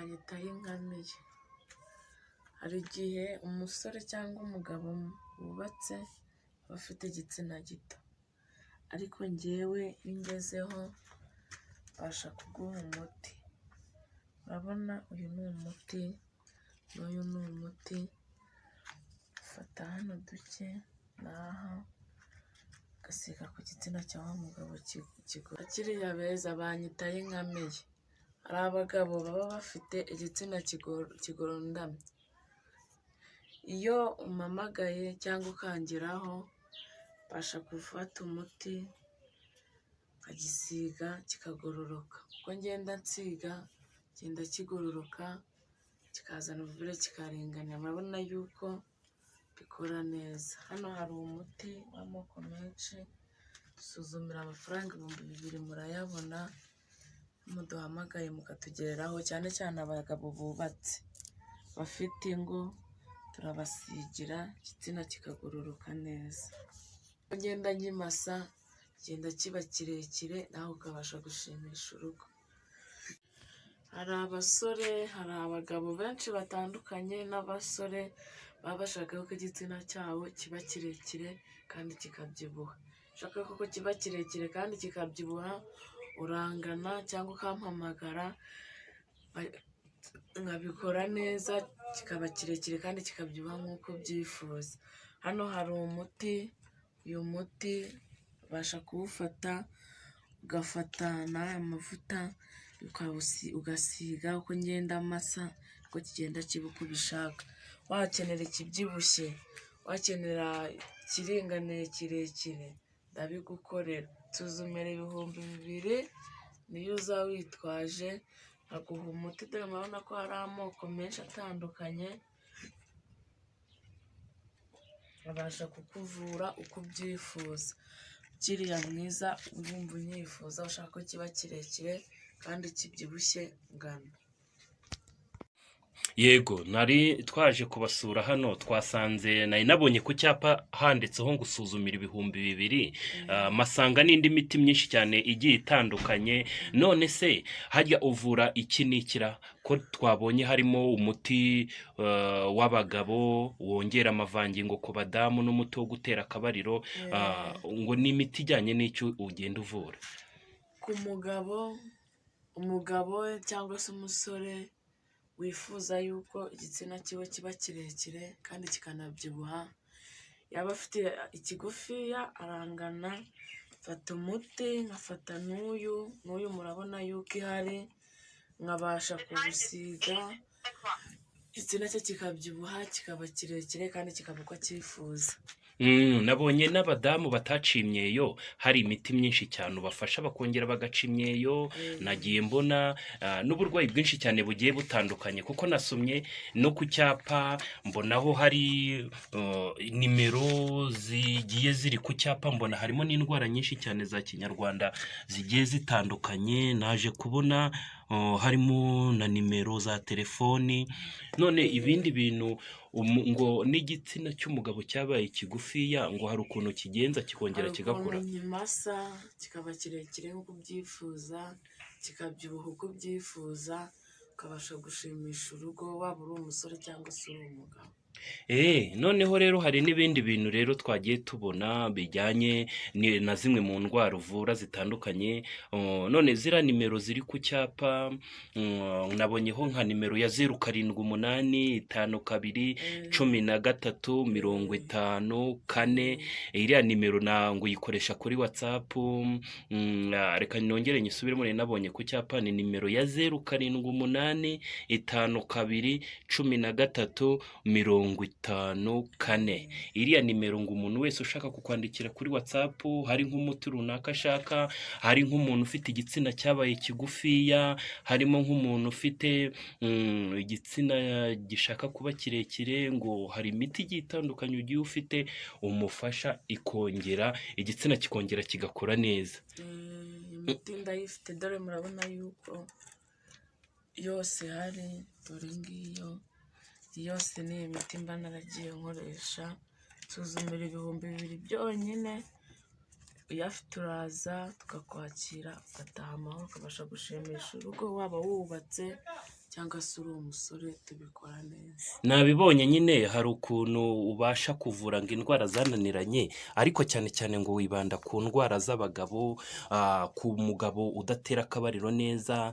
Banyita Ayinkamiye. Hari igihe umusore cyangwa umugabo wubatse aba afite igitsina gito, ariko njyewe iyo ungezeho mbasha kuguha umuti. Urabona uyu ni umuti n'uyu ni umuti, ufata hano duke n'aha ugasiga ku gitsina cya wa mugabo. Bakiriya beza, banyita Ayinkamiye. Hari abagabo baba bafite igitsina kigondamye, iyo umpamagaye cyangwa ukangeraho mbasha gufata umuti nkagisiga kikagororoka. Uko ngenda nsiga kigenda kigororoka, kikazana ububobere, kikaringanira. Murabona yuko bikora neza. Hano hari umuti w'amoko menshi, dusuzumira amafaranga 2000 murayabona, muduhamagaye mukatugereraho, cyane cyane abagabo bubatse bafite ingo, turabasigira igitsina kikagororoka neza. Uko ngenda nkimasa kigenda kiba kirekire, nawe ukabasha gushimisha urugo. Hari abasore, hari abagabo benshi batandukanye n'abasore baba bashaka ko igitsina cyabo kiba kirekire kandi kikabyibuha. Ushaka ko kiba kirekire kandi kikabyibuha, urangana cyangwa ukampamagara nkabikora neza, kikaba kirekire kandi kikabyibuha nk'uko ubyifuza. Hano hari umuti, uyu muti ubasha kuwufata ugafata n'aya mavuta ugasiga, uko ngenda masa niko kigenda kiba uko ubishaka. Wakenera ikibyibushye, wakenera ikiringaniye kirekire, ndabigukorera. Nsuzumira 2000 niyo uza witwaje nkaguha umuti. Dore murabona ko hari amoko menshi atandukanye, nkabasha kukuvura uko ubyifuza. Mukiriya mwiza, urumva unyifuza, ushaka ko kiba kirekire kandi kibyibushye, ngana. Yego, nari twaje kubasura hano, twasanze nari nabonye ku cyapa handitseho ngo usuzumira 2000, masanga n'indi miti myinshi cyane igiye itandukanye. None se harya uvura iki n'ikira ko twabonye harimo umuti w'abagabo wongera amavangingo ku badamu n'umuti wo gutera akabariro, ngo ni imiti ijyanye n'icyo ugenda uvura? Ku mugabo, umugabo cyangwa se umusore wifuza yuko igitsina cyiwe kiba kirekire kandi kikanabyibuha, yaba afite ikigufiya arangana, mfata umuti nkafata n'uyu n'uyu, murabona yuko ihari, nkabasha kuwusiga igitsina cye kikabyibuha, kikaba kirekire kandi kikaba uko acyifuza. Nabonye n'abadamu bataciye imyeyo, hari imiti myinshi cyane ubafasha bakongera bagaca imyeyo. Nagiye mbona n'uburwayi bwinshi cyane bugiye butandukanye, kuko nasomye no ku cyapa mbonaho hari nimero zigiye ziri ku cyapa, mbona harimo n'indwara nyinshi cyane za kinyarwanda zigiye zitandukanye. Naje kubona harimo na nimero za telefoni. None ibindi bintu ngo n'igitsina cy'umugabo cyabaye kigufiya, ngo hari ukuntu kigenza kikongera Hari kigakura? ukuntu nkimasa kikaba kirekire nk'uko ubyifuza, kikabyibuha uko ubyifuza, ukabasha gushimisha urugo, waba uri umusore cyangwa se uri umugabo. Noneho rero hari n'ibindi bintu rero twagiye tubona bijyanye na zimwe mu ndwara uvura zitandukanye. None ziriya nimero ziri ku cyapa, nabonyeho nka nimero ya 07852 13 54. Iriya nimero ngo uyikoresha kuri WhatsApp. Reka nongere nyisubiremo, nari nabonye ku cyapa, ni nimero ya 07852135 4. Iriya nimero ngo umuntu wese ushaka kukwandikira kuri WhatsApp, hari nk'umuti runaka ashaka, hari nk'umuntu ufite igitsina cyabaye kigufiya, harimo nk'umuntu ufite igitsina gishaka kuba kirekire, ngo hari imiti igiye itandukanye ugiye ufite umufasha ikongera igitsina kikongera kigakora neza. Imiti ndayifite, dore murabona yuko yose ihari, dore ngiyo, iyi yose ni imiti mba naragiye nkoresha. Nsuzumira 2000 byonyine, uyafite uraza tukakwakira ugataha amahoro, ukabasha gushimisha urugo, waba wubatse cyangwa. cyangwa se uri umusore, tubikora neza. Nabibonye nyine hari ukuntu ubasha kuvura ngo indwara zananiranye, ariko cyane cyane ngo wibanda ku ndwara z'abagabo, ku mugabo udatera akabariro neza,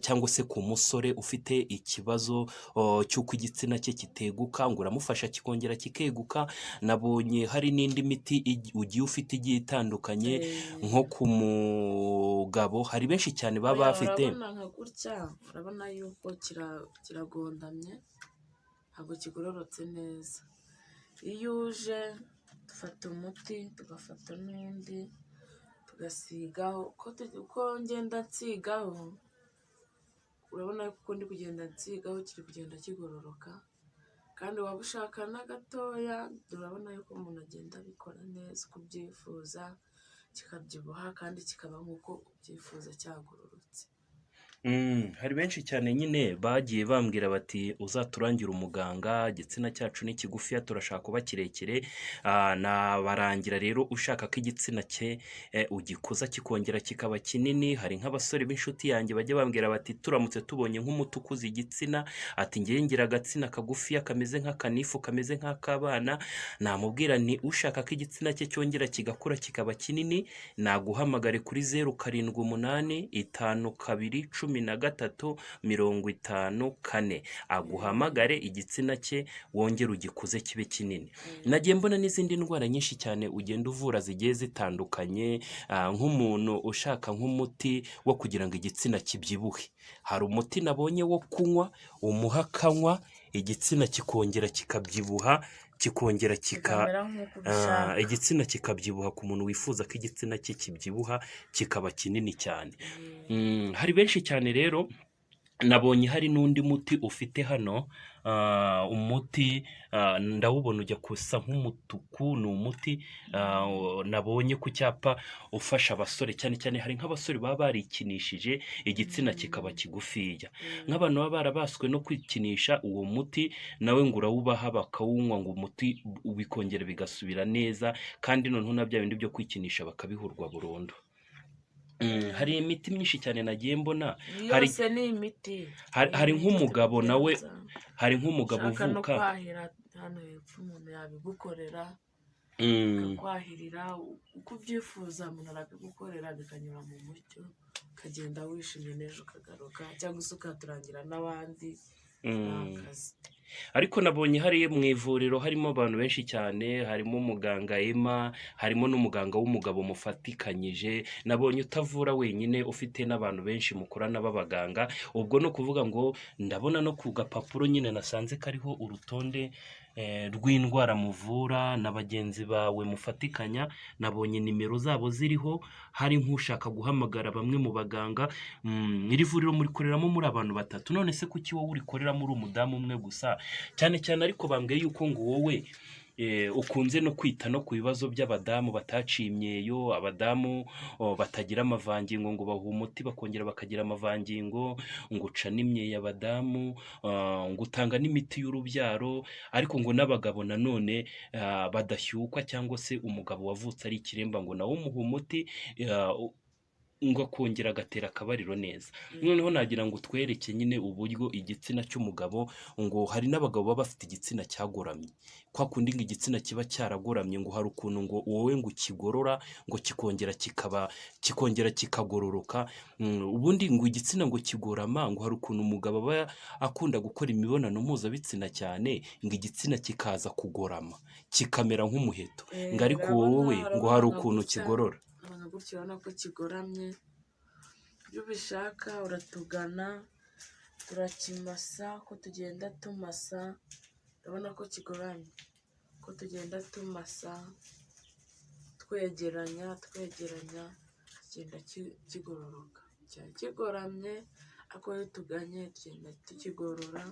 cyangwa se ku musore ufite ikibazo cy'uko igitsina cye kiteguka, ngo uramufasha kikongera kikeguka. Nabonye hari n'indi miti ugiye ufite igiye itandukanye, nko ku mugabo hari benshi cyane baba Oya, bafite. Urabona nka gutya, urabona yuko kiragondamye, ntabwo kigororotse neza. Iyo uje dufata umuti, tugafata n'undi tugasigaho, uko ngenda nsigaho, urabona ko uko ndi kugenda nsigaho kiri kugenda kigororoka, kandi waba ushaka na gatoya, urabona yuko umuntu agenda abikora neza uko ubyifuza, kikabyibuha kandi kikaba nk'uko ubyifuza cyagororotse. Hari benshi cyane nyine bagiye bambwira bati uzaturangire umuganga, igitsina cyacu ni kigufiya turashaka kuba kirekire. Nabarangira rero ushaka ko igitsina cye ugikuza kikongera kikaba kinini. Hari nk'abasore b'inshuti yanjye bajya bambwira bati turamutse tubonye nk'umuti ukuza igitsina, ati ngewe ngira agatsina kagufiya kameze nk'akanifu, kameze nk'ak'abana. Namubwira nti ushaka ko igitsina cye cyongera kigakura kikaba kinini, naguhamagare kuri 0785213504, aguhamagare igitsina cye wongere ugikuze kibe kinini. Nagiye mbona n'izindi ndwara nyinshi cyane ugenda uvura zigiye zitandukanye, nk'umuntu ushaka nk'umuti wo kugira ngo igitsina kibyibuhe, hari umuti nabonye wo kunywa, umuha akanywa igitsina kikongera kikabyibuha, kikongera kikamera nk'uko ubishaka. Igitsina kikabyibuha ku muntu wifuza ko igitsina cye kibyibuha kikaba kinini cyane. Hari benshi cyane rero nabonye hari n'undi muti ufite hano, umuti ndawubona ujya gusa nk'umutuku, ni umuti nabonye ku cyapa ufasha abasore cyane cyane. Hari nk'abasore baba barikinishije igitsina kikaba kigufiya, nk'abantu baba barabaswe no kwikinisha, uwo muti nawe ngo urawubaha bakawunywa, ngo umuti bikongera bigasubira neza, kandi noneho na bya bindi byo kwikinisha bakabihurwa burundu. Hari imiti myinshi cyane nagiye mbona. Hari Yose ni imiti. hari Ni imiti nk'umugabo nawe tugenza. Hari nk'umugabo Ushaka no uvuka kwahira hano hepfo umuntu yabigukorera, akakwahirira uko ubyifuza, umuntu arabigukorera bikanyura mu mucyo, ukagenda wishimye, n'ejo ukagaruka cyangwa se ukaturangira n'abandi. Ni akazi. Ariko nabonye hariya mu ivuriro harimo abantu benshi cyane, harimo umuganga Emma, harimo n'umuganga w'umugabo mufatikanyije. Nabonye utavura wenyine, ufite n'abantu benshi mukorana b'abaganga. Ubwo ni ukuvuga ngo ndabona no ku gapapuro nyine nasanze kariho urutonde rw'indwara muvura na bagenzi bawe mufatikanya, nabonye nimero zabo ziriho, hari nk'ushaka guhamagara bamwe mu baganga. Iri vuriro murikoreramo muri abantu batatu, none se kuki wowe urikoreramo uri umudamu umwe gusa? Cyane cyane ariko bambwiye yuko ngo wowe ukunze no kwita no ku bibazo by'abadamu bataciye imyeyo, abadamu batagira amavangingo, ngo baha umuti bakongera bakagira amavangingo, ngo uca n'imyeyo abadamu, ngo utanga n'imiti y'urubyaro, ariko ngo n'abagabo nanone badashyukwa, cyangwa se umugabo wavutse ari ikiremba, ngo nawe umuha umuti ngo akongera agatera akabariro neza. Noneho nagira ngo utwereke nyine uburyo igitsina cy'umugabo, ngo hari n'abagabo baba bafite igitsina cyagoramye, kwa kundi ngo igitsina kiba cyaragoramye, ngo hari ukuntu ngo wowe ngo ukigorora, ngo kikongera kikaba, kikongera kikagororoka. Ubundi ngo igitsina ngo kigorama, ngo hari ukuntu umugabo aba akunda gukora imibonano mpuzabitsina cyane, ngo igitsina kikaza kugorama kikamera nk'umuheto, ngo ariko wowe ngo hari Urabona nka ukuntu gutya, kigorora. Urabona gutya, urabona ko kigoramye. Iyo ubishaka uratugana, turakimasa, ko tugenda tumasa, urabona ko kigoramye, ko tugenda tumasa twegeranya twegeranya, kigenda kigororoka. Cyari kigoramye, ariko iyo tuganye tugenda tukigorora,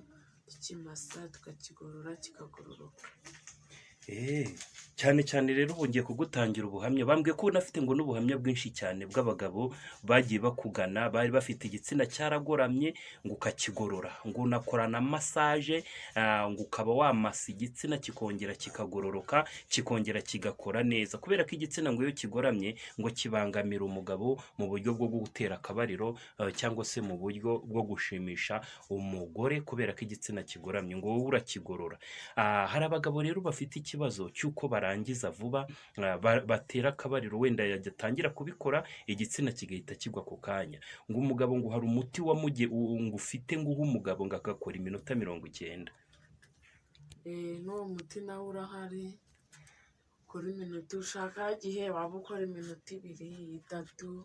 tukimasa, tukakigorora kikagororoka. Cyane cyane rero ubu ngiye kugutangira ubuhamya, bambwiye ko unafite ngo n'ubuhamya bwinshi cyane bw'abagabo bagiye bakugana bari bafite igitsina cyaragoramye ngo ukakigorora, ngo unakora na massage, ngo ukaba wamasa igitsina kikongera kikagororoka, kikongera kigakora neza, kubera ko igitsina ngo iyo kigoramye ngo kibangamira umugabo mu buryo bwo gutera akabariro, cyangwa se mu buryo bwo gushimisha umugore, kubera ko igitsina kigoramye ngo wowe urakigorora. Hari abagabo rero bafite ikibazo cy'uko barangiza vuba, batera akabariro wenda yatangira kubikora igitsina kigahita kigwa ako kanya. Ngo umugabo ngo hari umuti wamuge ngo ufite ngo uhe umugabo ngo agakora iminota 90. N'uwo muti nawo urahari, ukora iminota ushaka igihe waba ukora iminota 2, 3,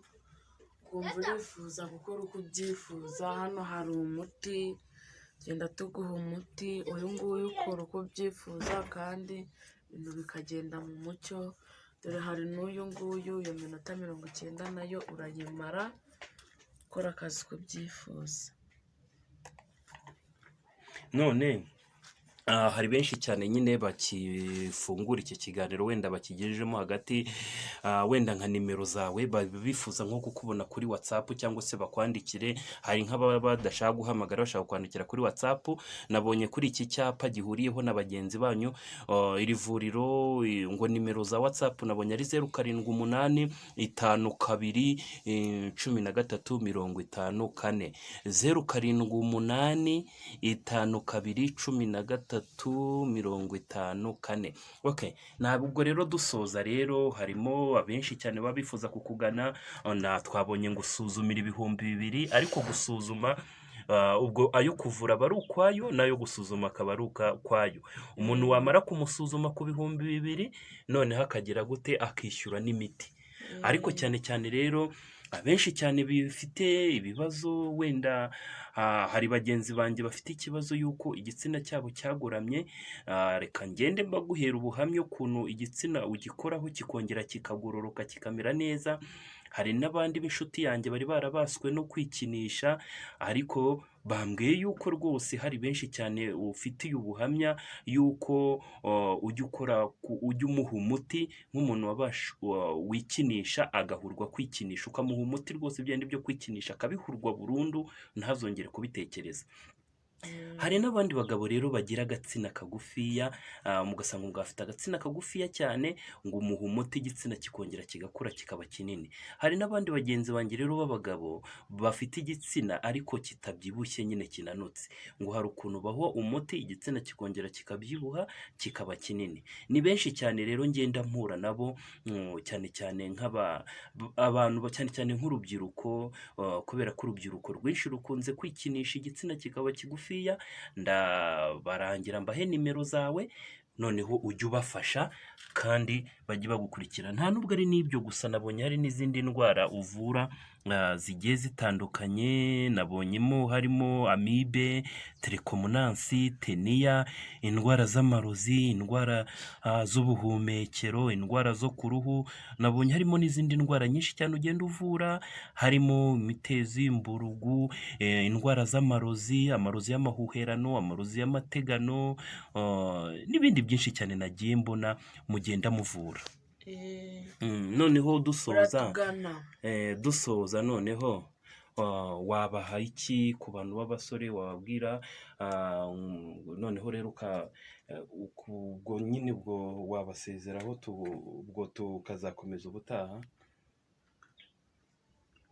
ukumva urifuza gukora uko ubyifuza. Hano hari umuti, tugenda tuguha umuti, uyu nguyu ukora uko ubyifuza kandi ibintu bikagenda mu mucyo. Dore hari n'uyu nguyu, iyo minota 90 nayo urayimara ukora akazi uko ubyifuza. None hari benshi cyane nyine bakifungura iki kiganiro wenda bakigejejemo hagati, wenda nka nimero zawe bifuza nko kukubona kuri WhatsApp cyangwa se bakwandikire. Hari nk'ababa badashaka guhamagara bashaka kwandikira kuri WhatsApp. Nabonye kuri iki cyapa gihuriyeho na bagenzi banyu, iri vuriro, ngo nimero za WhatsApp nabonye ari 078 52 13 54, 078 52 13 54. Okay, ntabwo rero dusoza rero, harimo abenshi cyane baba bifuza kukugana. Na twabonye ngo usuzumira 2000, ariko gusuzuma, ubwo ayo kuvura aba ari ukwayo n'ayo gusuzuma akaba ari ukwayo. Umuntu wamara kumusuzuma ku 2000, noneho akagira gute? Akishyura n'imiti. Ariko cyane cyane rero abenshi cyane bifite ibibazo wenda, hari bagenzi banjye bafite ikibazo y'uko igitsina cyabo cyagoramye. Reka ngende mbaguhera ubuhamya ukuntu igitsina ugikoraho kikongera kikagororoka kikamera neza. Hari n'abandi b'inshuti yanjye bari barabaswe no kwikinisha, ariko bambwiye yuko rwose hari benshi cyane ufitiye ubuhamya yuko ujya ukora, ujya umuha umuti nk'umuntu wikinisha agahurwa kwikinisha, ukamuha umuti rwose byenda byo kwikinisha akabihurwa burundu ntazongere kubitekereza. Hari n'abandi bagabo rero bagira agatsina kagufiya, mugasanga umugabo afite agatsina kagufiya cyane, ngo umuha umuti igitsina kikongera kigakura kikaba kinini. Hari n'abandi bagenzi banjye rero b'abagabo bafite igitsina ariko kitabyibushye nyine kinanutse, ngo hari ukuntu baha umuti igitsina kikongera kikabyibuha kikaba kinini. Ni benshi cyane rero ngenda mpura nabo, cyane cyane nk'aba abantu cyane cyane nk'urubyiruko, kubera ko urubyiruko rwinshi rukunze kwikinisha igitsina kikaba kigufiya. Ndabarangira mbahe nimero zawe, noneho ujye ubafasha kandi bajye bagukurikira. Nta nubwo ari n'ibyo gusa, nabonye hari n'izindi ndwara uvura zigiye zitandukanye. Nabonyemo harimo amibe, trichomonas, teniya, indwara z'amarozi, indwara z'ubuhumekero, indwara zo ku ruhu. Nabonye harimo n'izindi ndwara nyinshi cyane ugenda uvura, harimo imitezi, imburugu, indwara z'amarozi, amarozi y'amahuherano, amarozi y'amategano, n'ibindi byinshi cyane nagiye mbona mugenda muvura. Noneho dusoza, Uratugana. Dusoza noneho, wabaha iki ku bantu b'abasore wababwira? Noneho rero ubwo nyine ubwo wabasezeraho, ubwo tukazakomeza ubutaha.